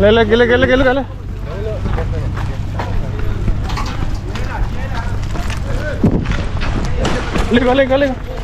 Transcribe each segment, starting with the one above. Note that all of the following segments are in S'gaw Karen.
လဲၤလဲၤက့ၤလဲၤက့ၤလဲၤက့ၤလဲၤက့ၤလဲၤ လဲၤက့ၤလဲၤက့ၤလဲၤက့ၤ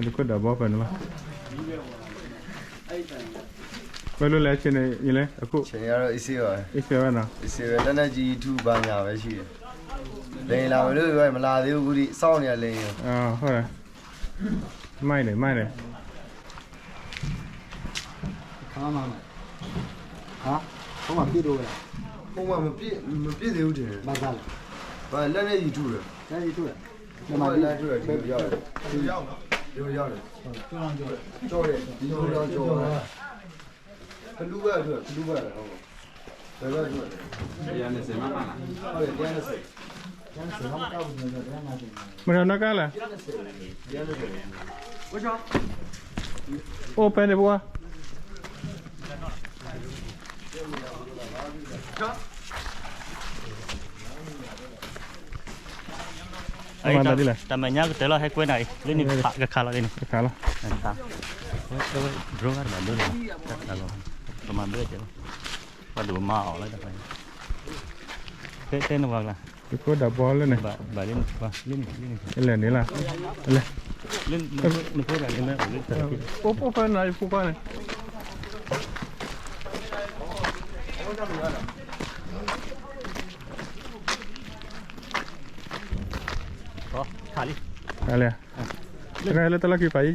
တခိၣ်ဒၣ်ဘီဖဲန့ၣ်လီၤ. ဝဲလိၣ်လဲၤဆ့န့ၣ် ယလဲၤ အခု ဆ့န့ၣ် အ့ၣ်စ့ဝဲနီၤ အ့ၣ်စ့ဝဲ လက်နက်ကြီးထုပါညာပဲရှိတယ် လေယာဉ်လာမယ်လို့ပြောရင်မလာသေးဘူး အခုထိစောင့်နေရ လေယာဉ်ကို ဟုတ်တယ် မိုက်တယ်မိုက်တယ် ခါမှမ ဟာ ဟိုမှာပြည့်တော့ပဲ ဟိုမှာမပြည့်မပြည့်သေးဘူးထင်တယ် ဘာသာလဲ ဘာလက်နဲ့ယူထုတယ် လက်ယူထုတယ် ဒီမှာလက်ထုတယ်ဒီလိုရောက်တယ်ဒီလိုရောက်တယ်ကြော်တယ်ဒီလိုရောက်ကြော်တယ်ကလူးဘက်အတွက်ကလူးဘက်အတွက်ဟုတ်ပါဘယ်ဘက်အတွက်လဲတရားနဲ့စင်မမလားဟုတ်တယ်တရားနဲ့စင်တရားနဲ့စင်မမလားတရားနဲ့စင်မရဏကလဲ တရားနဲ့စင်တရားနဲ့စင် အိၣ်ဖဲန့ၣ်ပှၤ တၢ်မဲာ်ညါကတၢၢ်လီၤ ဟဲကွဲနၤအံၤ လၢန့ၣ်ကခးလီၤလၢန့ၣ် ကခးလီၤ ကခး ဝဲ drone တဘၣ်ဒိလီၤ တၢ်ခးလီၤ ပမၤဘၢကဲလီၤ ပှၤဒိၣ်မၤအီၤလၢတၢ်ခါ တဲတဲနဝၤကလၤ တခိၣ်ဒၣ်ဘီလၢန့ၣ် ဘၣ်လၢန့ၣ် လၢန့ၣ်လၢန့ၣ် လဲၤန့ၣ်လၢ လၢ နဖိဒၣ်န့ၣ်မ့ၢ်အိၣ်လၢတၢ် အိၣ်ဖဲနၤယဖိခွါန့ၣ် ခါလံ ခါလံ တခါလၢတၢ်လီၢ်ခံဖးယံၤဒံးဧါ လၢကဒၣ်ဘီ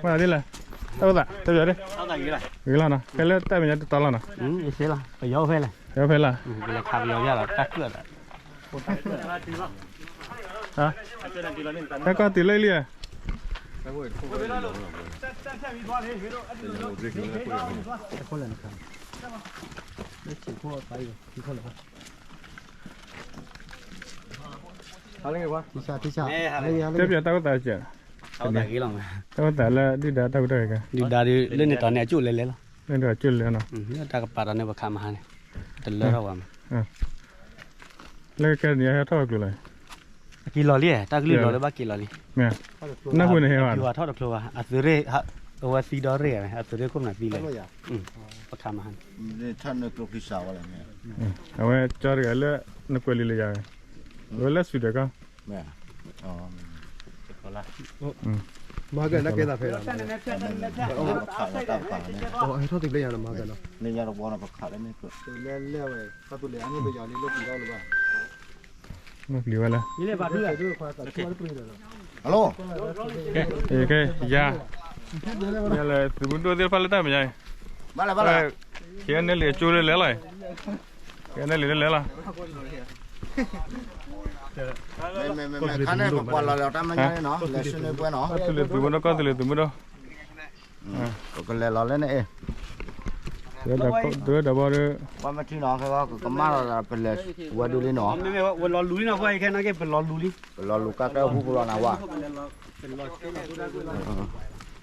မၤဒ်လဲၣ် တၢ်အိၣ်သး တပျီဒ် ဂ့ၤလီၤနီၤ ဖဲလၢတၢ်မဲာ်ညါတတီလီၤနီၤ ယ့လီၤ ပယီၤဖဲလဲၣ် ပယီၤဖဲလၢ ပလဲၤခးပယီၤယါလီၤ တၢ်ကြၢးသး ဟါ တၢ်ကီၢ်တုၤလၢလံဧါ တခိၣ်လၢနခါ လၢဆံးခိၣ်အပာ်အံၤ ဆံးခိၣ်လၢ ထံဆး ထံဆး တဲပျးတၢ်အိၣ်သးစဲး တၢ်အိၣ်သးဂ့ၤလီၤမး တၢ်အိၣ်သးလၢဒုၣ်ဒါတၢ်ကတၢၢ်က ဒုၣ်ဒါဒုးလၢန့ၣ်တီၤန့ၣ် အကၠိၣ်လဲၤလဲၤလီၤ လၢဒုၣ်ဒါကၠိၣ်လဲၤနီၤ တၢ်ကပာ်တီၤန့ၣ် ပခးမဟါန့ၣ် တလၢထီၣ်ပှၤမး လၢကဲန့ၣ် ဟဲထီၣ်ကျိၤလီၤ အက့ၤလီၤလံ တၢ်ကလုၢ်လီၤလၢဘၣ်က့ၤလီၤလံ နၢ်ဟူန့ၣ်ဟဲဘၣ် ထီၣ်တကျိၤဘၣ် အသုးရ့ၣ် အဝဲသံဒီရ့ၣ် အသုးရ့ၣ်ခိၣ်နၢ်သံလဲၣ် ပခးမဟါန့ၣ် အဝဲကၠီတဂၤလၢ နကွဲးလံာ်လၢယၤ အဝဲလၢစူၤဒဲးကီၢ် မၤကဲနကဲသးဖဲလီၤ ဟဲထီၣ်သဘျ့ယၤနီၤ မၤကဲနီၤ လဲၤလဲၤဝဲ တၢ်သူလဲၤအန့ၣ်ပယီၤလံ လိၣ်ပျံၤထီၣ်လၢၤဘၣ် လိၣ်ပျံၤဝဲလၢ Hello ကဲ ယၤ ယၤလဲၤသုးမုၢ်ဒိၣ်သ့ၣ်တဖၣ်လၢတၢ်မဲာ်ညါ ဘၣ်လၢဘၣ်လၢ ခဲအံၤန့ၣ်လံာ်အကၠိလၢလဲၤလီၤ ခဲအံၤန့ၣ်လံာ်လၢလဲၤလီၤ မ့မ့မ့မ့ ခါန့ၣ်ပကွၢ်လီၤလီၤတၢ်မဲာ်ညါန့ၣ်နီၤ လဲၤဆှၢန့ၢ်ပှဲၤနီၤ ကီၢ်သူလ့ၤသုးမုၢ်ဒိၣ် ကီၢ်သူလ့ၤသုးမုၢ်ဒိၣ် ပကလဲၤလီၤလၢန့ၣ်အ့ၣ် ဒုးဒိးဘီဒုး ပှၤမ့ၢ်ထံနီၤ ခဲကီကမၣ်လီၤ ပလဲၤဝဲဒုးလံနီၤ ဝဲလီၤလူၤလံနီၤ ပှၤအံၤခဲနာ်က့ ပလီၤလူၤလံ ပလီၤလူၤကါကဲအိၣ်ဖူဖူလီၤနၤဝဲ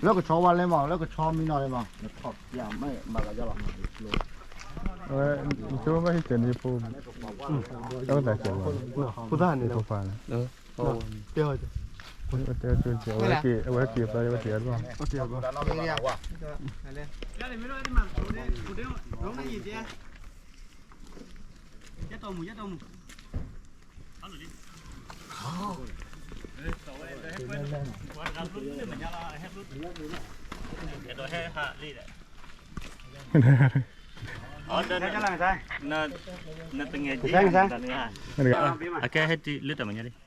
လၢကဆီဝါလဲမး လၢကဆီမံနီၤလဲမး နထီၣ်ပျၢ်မ့ၢ်မၤကယီလီၤ အဝဲ ယဆိကမိၣ်ဘၣ်ဟံၣ်စဲးန့ၣ်ဖိ တၢ်အိၣ်သးစဲးဖိ ဖိသၣ်န့ၣ် ဖိခွါန့ၣ် တဲ အဝဲက့ၤ အဝဲက့ၤအသီ အဝဲက့ၤအဒိၣ် နတငဲးက့ အကဲဟဲတုၤလၢတၢ်မဲာ်ညါ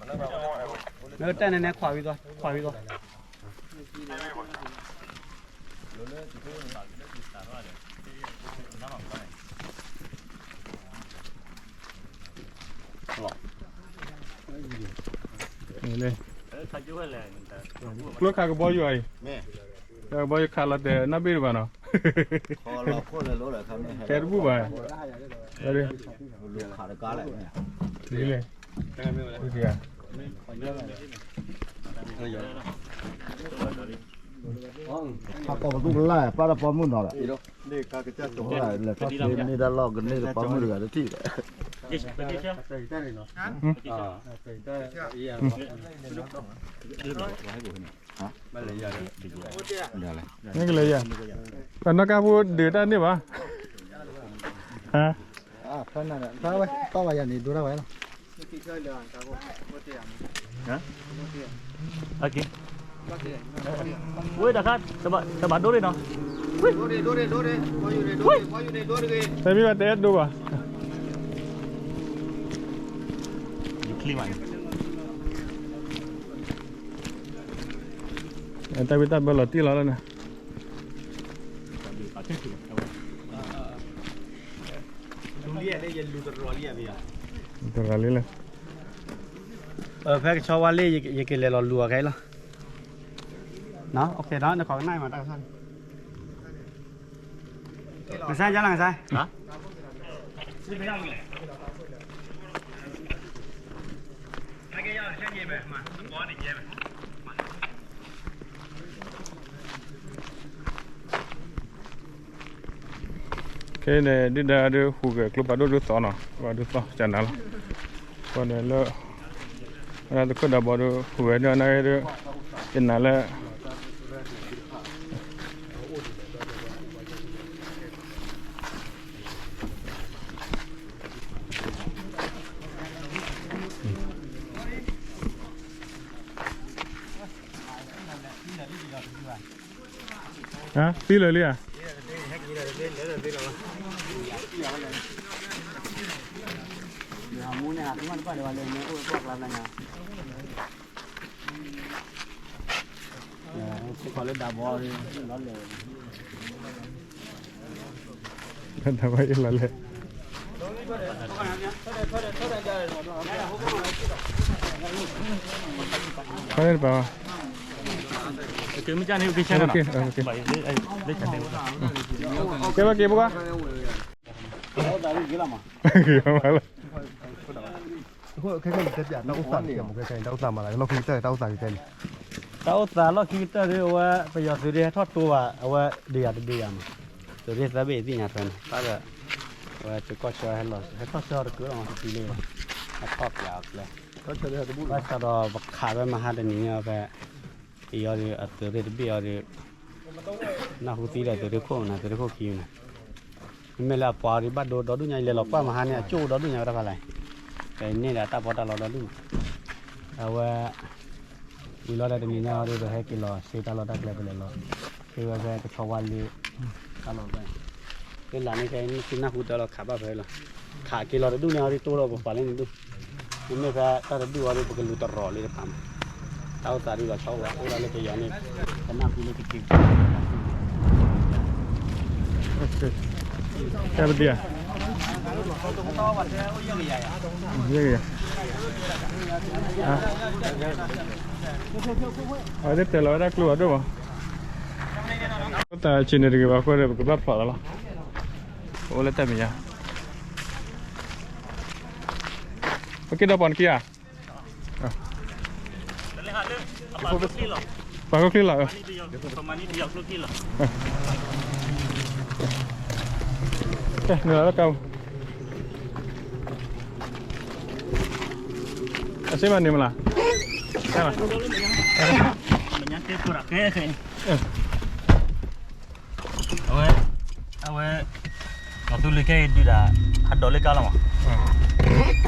လံ လၢတၢ်န့ၣ်န့ၣ် ခွးဝံၤသီ ခွးဝံၤသီ လၢ ကျိခးကဘီယူၤအံၤ, ကဘီယူၤခးလီၤတဲာ်နီၣ်ဘ့ၣ်တဘၣ်နီၤ, တဲတဘူၣ်ဘၣ်, လံလဲၣ်, ပကပီၣ်ပသူကလၢ် ပၢ်တပီမုၣ်နီၤလီၤ, လဲၤထီၣ်က့ၤန့ၢ်တၢ်လီၢ်ကန့ၢ်တပီမုၣ်တဂၤတထံၣ်ဒီး မ့ၢ်ကလဲၤယၤ, တၢ်နီၣ်ကါဖိဒုးတၢ်န့ၢ်ဘၣ်, ဟါ, ဖဲနၤဒီး ဖဲဝဲ ပၢ်ဝဲယၤန့ၣ် ဒိတၢ်ဝဲလီၤ, ဝဲတခါ တဘၣ်ဒိရ့ၣ်နီၤ, တမ့ၢ်ဘၣ်တအဲၣ်ဒိဘၣ်, တၢ်ဝံတၢ်ဘၢလီၤတံၢ်လီၤလၢန့ၣ် တရၤလံလၢ, ဖဲကဆီဝါလ့ၣ် ယကလဲၤလီၤလူၤအီၤခဲအံၤလီၤ, နခိးကနၣ်မးတၢ်ကစီၣ်, ကစၢ်ယါလီၤကစၢ် ခဲအံၤန့ၣ် ဒုၣ်ဒါဒုးဟူးဂဲၤကျိဖးဒိၣ်ဒုးသီနီၤ, ဘၣ်ဒုးသီကနၤလီၤ, ဃိန့ၣ်လၢ အဝဲဒၣ်သုးခိၣ်ဒးဘီဒုးဟူးဂဲၤန့ၢ်အီၤန့ၣ်ဒုး ကနၤလၢ သံလၢာ်လံဧါ, ဒးဘီအ့ၣ်လီၤလဲၣ်, ကဲဘၣ်က့ၤပကွၢ် ခဲခဲန့ၣ်တဲပၠး တၢ်အိၣ်သးန့ၣ် ခဲခဲန့ၣ် တၢ်အိၣ်သးမးလၢ လီၢ်ခံကတၢၢ် တၢ်အိၣ်သးခဲခဲန့ၣ်, တၢ်အိၣ်သးလီၢ်ခံကတၢၢ်ဒီး အဝဲပယီၤသုးဒုးဟဲထီၣ်တိဘၣ် အဝဲဒုးယၤတဒုးယၤမး, သုးရ့ၣ်သၢဘ့ၣ်သ့ၣ်ညါထွဲန့ၣ် တၢ်ဒီး အဝဲသုးကီၢ်ဆၢဟဲထီၣ်ဆှၢတကုးလီၤမး တသံလၢၤဘၣ်, ဟဲထီၣ်ပၠးအီၤကျဲ, ဘၣ်ဆၣ်ဒီးပခးဖဲမဟါတနံၤန့ၣ်ဖဲ ပယီၤဒီးအသုးရ့ၣ်တဘ့ၣ်အီၤဒီး နၢ်ဟူသံဒီးသုးရ့ၣ်ခိၣ်မနုၤ သုးရ့ၣ်ခိၣ်ခံမနုၤ, မ့မ့ၢ်လၢအပှၤဒီးဘၣ်ဒိဒီဒူၣ်ညါ ယလဲၤလီၤကွၢ်မဟါန့ၣ် အကၠိၣ်ဒီဒူၣ်ညါဝဲတၢ်ဖးလဲၣ်, ကန့ၢ်ဒီးတၢ်ပီးတၢ်လီဒီဒူၣ်မး, အဝဲ ဝံၤလီၤဒီးတနံၤညါဒီး ပဟဲက့ၤလီၤစ့တၢ်လီၢ်တၢ်ကျဲ ပလဲၤလီၤ စ့ဝဲဖဲကဆီဝါလ့ တၢ်လီၢ်ဖဲ လၢလၢ်န့ၣ် ကဲနၢ်ဟူတၢ်လီၤခးဘၣ်ဖဲလီၤ, ခးက့ၤလီၤတဒူၣ်န့ၣ်အီၤဒီး တိၢ်လီၤပပှၤလၢန့ၣ်ဒူၣ်, မ့မ့ၢ်ဖဲတၢ်တဒူၣ်အီၤဒီး ပကလူၤတရီၤလံတပၤမး, တၢ်အိၣ်သးဒုးလီၤဆီဝဲ အိၣ်ဒီးလၢပယီၤန့ၣ် ကနၢ်ဟူလၢကက့ၤ ကဲပဒံဧါ, အဝဲသ့ၣ်တဲလီၤဝဲဒၣ်ကျိဖးဒိၣ်မး, အိၣ်သးဆံးန့ၣ်တဂ့ၤဘၣ်အဃိဒီး ပကဘၣ်ဖျိးသးလီၤ, ပအိၣ်လၢတၢ်မဲာ်ညါ, ပက့ၤဒီးပှၤနခံဂၤ ပှၤကျိချံလီၤ, နုာ်လီၤလၢကါ, အစ့မးန့ၣ်မလား, အဝဲ အဝဲ ပှၤသူလ့ၤခဲအံၤဒုးဒၣ် ဟးဒိးလၢကါလီၤမး,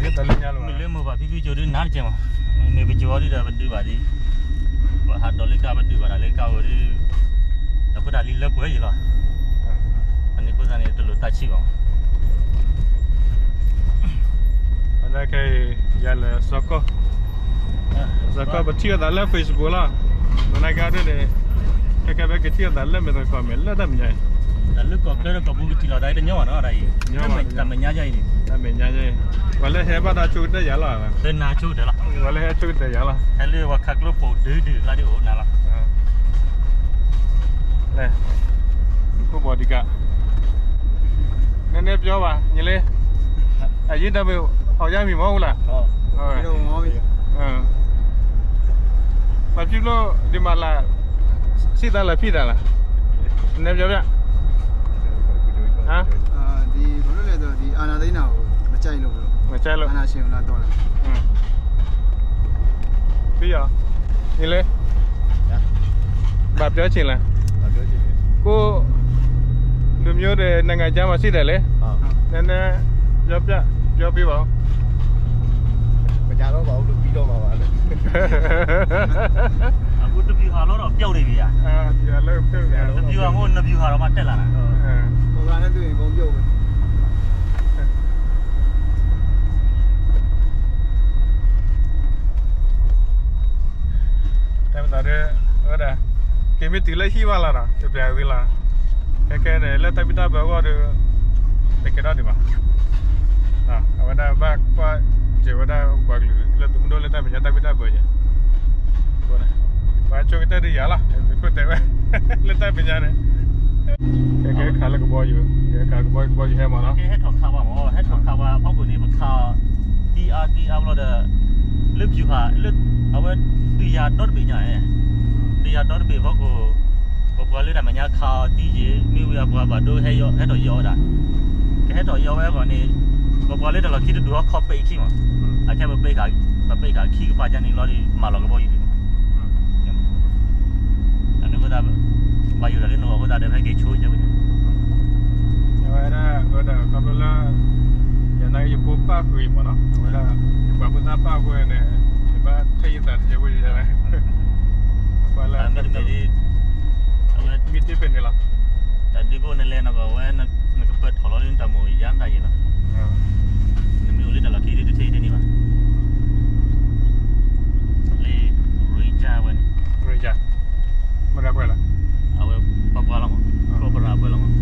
မ့ၢ်လၢမိၢ်ပၢ်ဖံဖုကၠိဒုးနါတကဲမး, မ့ၢ်ပကၠိအီၤဒုးဒီးပဒုးဘၣ်ဒံး, ပှၤဟးဒိးလၢကါပဒုးဘၣ်ဒၣ်လၢကါဝဲဒုး, ဒီးဖိတၢ်လံလၢပှဲၤယံၤလီၤ, အန့ၣ်ဖိသၣ်န့ၣ် တလိၣ်သးဆံးဘၣ်မး အနာ်က့ ယၤလၢစီၤကီၢ်, စီၤကီၢ် ပထံၣ်အသးလၢ Facebook လီၤ, မနာ်က့ဒ်န့ၣ်, ခဲကဲဖဲကထံၣ်အသးလၢမဲာ်သကိးမဲာ်လၢတၢ်မဲာ်ညါအံၤ, တၢ်လၢကီၢ်ချၢဒီးကီၢ်ပူၤကထံၣ်လီၤသးတညီဘၣ်နီၤ, တၢ်အံၤ, တၢ်မဲာ်ညါယၤအံၤန့ၣ်, တၢ်မဲာ်ညါယၤအံၤ, ပှၤလၢဟဲဘၣ်ဒီးဆိကတၢၢ်ယၤလီၤ, လၢနၤဆိကတၢၢ်လီၤ, ပှၤလၢဟဲဆိကတၢၢ်ယၤလီၤ, ဟဲလၢပှၤခးကျိပိာ်ဒုးဒုးလၢဒ်အိၣ်နၤလီၤ, လဲၤ, ခိၣ်ဘီဒံးကး, နည်းနည်းပြောပါ, ညီလေး, အရေးတမုာ် အောင်ရမည်မဟုတ်ဘူးလား, ဟုတ်ပြီ, ဟုတ်ပြီ, ဘာဖြစ်လို့ဒီမှာလာ, စစ်သားလာဖြစ်တာလား, နည်းနည်းပြောပြ, ဟမ်, အာဒီဘာလို့လဲဆိုတော့ဒီအာဏာသိမ်းတာကိုမကြိုက်လို့လို့, မကြိုက်လို့, အာဏာရှင်ကိုလာတော်တယ်, อืม, ပြီးရော, ညီလေး, ဘာပြောချင်လဲ, ဘာပြောချင်လဲ, ကိုယ့်လူမျိုးတွေနိုင်ငံခြားမှာရှိတယ်လေ, အာ, နည်းနည်းပြောပြ, ပြောပြပါဦး, မကြတော့ပါဘူးလို့ပြီးတော့မှာပါလို့, အခုတစ်ဗျူဟာလုံးတော့ပြုတ်နေပြီဗျာ, အာ, ဗျူဟာလုံးပြုတ်နေပြီ, တစ်ဗျူဟာမဟုတ်နှစ်ဗျူဟာတော့မှတက်လာတာ, အာ, ဟိုကနဲ့တွေ့ရင်အကုန်ပြုတ်ပဲ တဲမသးဒ်, အဝဲဒၣ်, က့ၤမ့ၢ်တုၤလၢဟံၣ်ဘၣ်လီၤဒီး ကပျးဝံၤလီၤ, ခဲခဲန့ၣ် လၢတၢ်ဘံၣ်တၢ်ဘၢအဂီၢ်ဒီး, တကဲထီၣ်ဒံးဘၣ်, အဝဲဒၣ်ဘၣ်ကွၢ်က့ၤဝဲဒၣ်ပှၤကလုာ်လၢသုးမုၢ်ဒိၣ်လၢတၢ်မဲာ်ညါတၢ်ဘံၣ်တၢ်ဘၢယဲၢ်, ပှၤဆိကတၢၢ်ဒ်ယၤလီၤ, ခိၣ်တဲဝဲ, လၢတၢ်မဲာ်ညါန့ၣ်, ကဲကဲခးလၢကဘီယူၤ, ကဲခးကဘီယူၤ ကဘီယူၤဟဲမးနီၤ, ကဲဟဲထီၣ်ခးပှၤမး, ဟဲထီၣ်ခးပှၤဖီခိၣ်န့ၣ် ပခး သံအါသံအါဘျီဒီး, လၢ ဗျူဟာ, လၢ အဝဲ ဒုးယၤဒီတဘ့ၣ်ညါ, ဒုးယၤဒီတဘ့ၣ်ဖီခိၣ်, ပပှၤလၢတၢ်မဲာ်ညါခးအီၤသံယံာ် မ့ၢ်ဝံၤအပှၤဘၣ်ဒိဟဲထီၣ်ယီၤဝဲဒၣ်, ကဟဲထီၣ်ယီၤဝဲအဂီၢ်န့ၣ်, ပပှၤလၢတၢ်လီၢ်ခံတဒူၣ်ဟီခီပ့းခံမး, အခဲပပ့း, ပပ့းဃာ်ခံကပၤယါန့ၣ်လီၤဒီး မၤလီၤကဘီယူၤဒံးမး အဃိသတး, ဘၣ်ယိၣ်တၢ်လၢနဂီၢ်အဃိသတးဒီး ဟဲက့ၤဆိကဲဝဲန့ၣ်, အဝဲဒၣ်, အဝဲဒၣ်ခီဖျိလၢ, ယနာ်က့ယဖိပၣ်ဃုာ်အံၤမးနီၤ, အဝဲဒၣ်, ယပှၤဖိသၣ်ပၣ်ဃုာ်န့ၣ်, ယဘၣ်ထဲယသးတယဲဝဲယဲလဲၣ်, ပှၤလၢမ့တမ့ၢ်ဒ်, အဝဲမ့ၢ်တ့ၢ်ဖဲန့ၣ်လီၤ, တၢ်ဒုးကအိၣ်နလဲၤနဂီၢ်ဝဲ, နကပၢၢ်ထီၣ်လီၤလၢနတၢ်မိၣ်ယါနတၢ်ယံာ်လီၤ, နမ့ၢ်အိၣ်လၢတၢ်လီၢ်ခံဒ်တထဲအံၤတန့ၢ်ဘၣ် လၢ Ranger ဝဲန့ၣ်, Ranger, မတၤပှဲၤလီၤ, အဝဲပှၤပှၤလီၤမး, ပှၤပရၣ်ပှဲၤလီၤမး, ပှၤ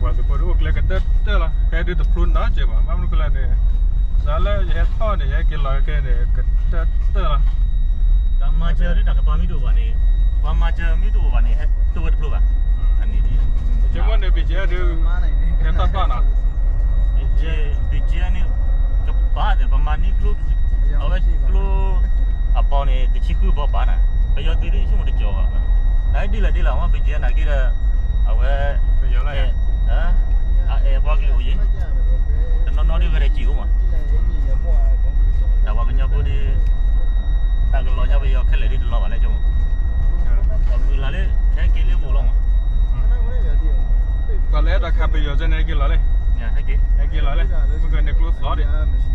သုးဖိဒ်အိၣ်ကျဲကတၢၢ်တၢၢ်လီၤ, ဟဲဒုးတဖျိနီတစဲးဘၣ်, ဘၣ်မနုၤဃိလဲၣ်န့ၣ်, စးလၢယဟဲထီၣ်န့ၣ် ယဟဲက့ၤလီၤကဲန့ၣ် ကတၢၢ်တၢၢ်လီၤ, တၢ်မၤစၢၤဒ်တၢ်ကပၤမ့ၢ်တအိၣ်ဘၣ်န့ၣ်, ပှၤမၤစၢၤမ့ၢ်တအိၣ်ဘၣ်န့ၣ် ဟဲတအိၣ်ဝဲတဖျိဘၣ်, အန့ၣ်, ဆိကမိၣ်န့ၣ် BGF ဒုး, ဟဲထီၣ်ထီၣ်နီၤ, BGF, BGF န့ၣ်, ကပၤဒီး ပမၤန့ၢ်ကျိ, အဝဲကျိ, အဘီန့ၣ် တဆံဃုဘီဘၣ်နၤ, ပယီၤသုးဒ်ဆိကမိၣ်တကၠီၤဘၣ်, အဒ်လဲၣ်ဒ်လဲၣ်မး BGF နာ်က့ဒီး, အဝဲ, ပယီၤလၢ, အအဲၣ်ပှၤကလုာ်အိၣ်ယံၤ, တနီၤနီၤဒ်ဝဲဒၣ်စံၣ်အိၣ်မး, တၢ်ပှၤကညီဖိဒ်, တၢ်ကလီၤညါပယီၤခဲလၢာ်ဒ်တလီၤဘၣ်လၢဆိကမိၣ်, ပမုၢ်လၢ်လၢ ဟဲက့ၤလၢပအိၣ်လီၤမး, ပှၤလၢအဲၣ်ဒိးခးပယီၤကဲန့ၣ် ဟဲက့ၤလီၤလံ, ဟဲက့ၤလီၤလံ, မ့ၢ်ကန့ၣ်ကျိသီဒံး